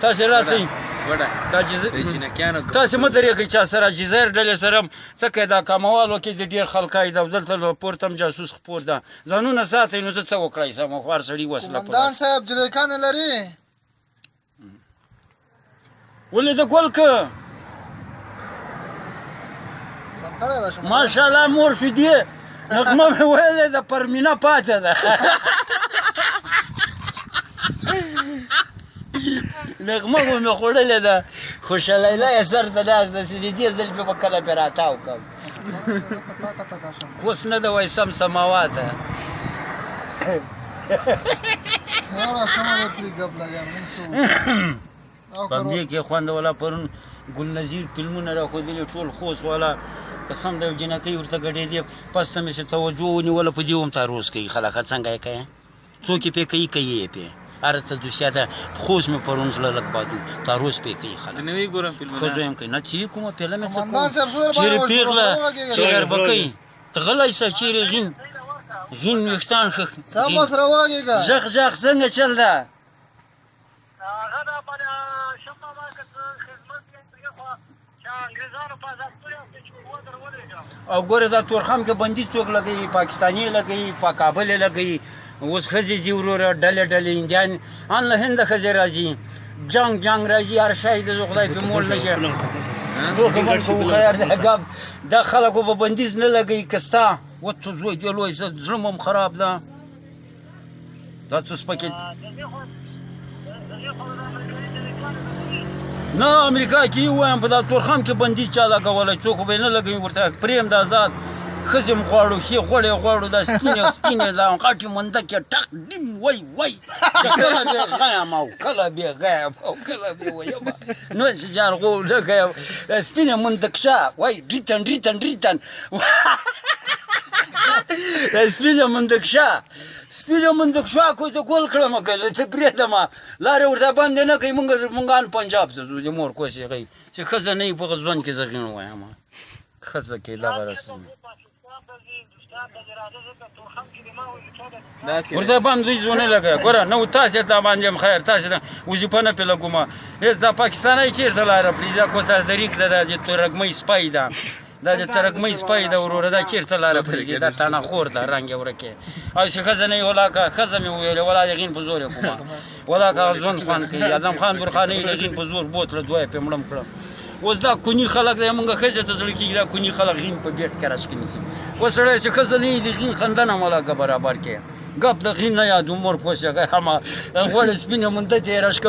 تاسې راسئ. تاسې مه درېږئ چا سره، جزایر ډلې سره هم څه کوې، دا کاموالو کې د ډېر خلک ده او دلته له پورته هم جاسوس خپور ده. ځانونه ساتئ، نو زه څه وکړای سم؟ خوار سړي وسله په قومندان صاحب جلیکانې لري؟ ولې د ګل که ماشاءالله مور شو دې نغمه مې ویلې ده، پرمینه پاتې ده. نغمه خو مې خوړلې ده، خو شلیله یې سر ته ناست ده چې د دې ځل پې به کله پرې راتاو کړم. اوس نه ده وایي سم سماواته. په همدې کې خوند ولا پرون ګل نظیر فلمونه راښودلي ټول خوست والا قسم دی، یو جینکۍ ورته ګډېدې، پس ته مې چې توجه ونیوله په دې هم تاروز کوي خلک. څنګه یې کوې؟ څوک یې پرې کوي، کوي یې پرې هر څه دوسیه ده. خوست مې پرون زړه لږ بادو تاروز پرې کوي خلک. ښځو یې هم کوي نه چې کومه پیله مې څه کوم چېرې پېغله چېرې اربکۍ ته غلی شه، چېرې غین غین ویښتان ښه ژغ ژغ څنګه چل ده؟ او ګوره دا تورخم کې بندي څوک لګوي، پاکستاني لګوي، په کابل یې لګوي. اوس ښځې ځي وروره ډلې ډلې، هندیان ان له هنده ښځې راځي، جنګ جنګ راځي، هر شی د خدای پې موړ نه شي. څوک هم کوو خیر دی ګپ دا خلکو به بندیز نه لګوي که ستا وته زوی دې لوی زړه مو هم خراب ده. دا څه سپکې نه امریکا کې وایم په دا تورخم کې بندیز چا لګولی، څوک خو به یې نه لګوي ورته. پرېم د ازاد ښځې هم غواړو، ښې غوړې غواړو، دا سپینې سپینې دا غټې مندکې ټق ډیم وای وای چې کله بې غیم او کله بې غیم او کله بې ویم نو چې جان غو لکه سپینه مندکشه وای ډیتن ډیتن ډیتن سپینه مندکشه سپینه مندکشه کو ته ګول کړم که ته پرېږده ما لارې ورته بندې نه کوي. مونږ ان پنجاب ته ځو د مور کوسې غوي چې ښځه نه وي په ژوند کې زه غیڼ وایم ښځه کې دغه رسمي ورته بندیز ونه لګوي. ګوره نو تاسې ته باندې هم خیر، تاسې ته وظیفه نه پرې لګوم. هېڅ دا پاکستانی چېرته لاره پرېږدي؟ دا کوته د ریګ ده، دا د ترږمۍ سپی ده، دا د ترږمۍ سپی ده وروره، دا چېرته لاره پرېږدي؟ دا تڼاخور ده، رنګ یې ورکې. او چې ښځه نه وي ولاکه ښځه مې وویلې ولا د غین په زور یې کومه ولاکه هغه ژوند خوند کوي. اعظم خان درخانۍ د غین په زور بوتله دوه یې پرې مړم کړم. اوس دا کوني خلک دی، مونږ ښځې ته زړه کېږي، دا کوني خلک غین په بیخ کې راشکې نیسي. اوس سړی چې ښځه نه وي د غین خندنه ولاکه برابر کړي ګپ د غین نه یادو مور پوه شي همه غوړې سپینې مونده ته یې راشکه.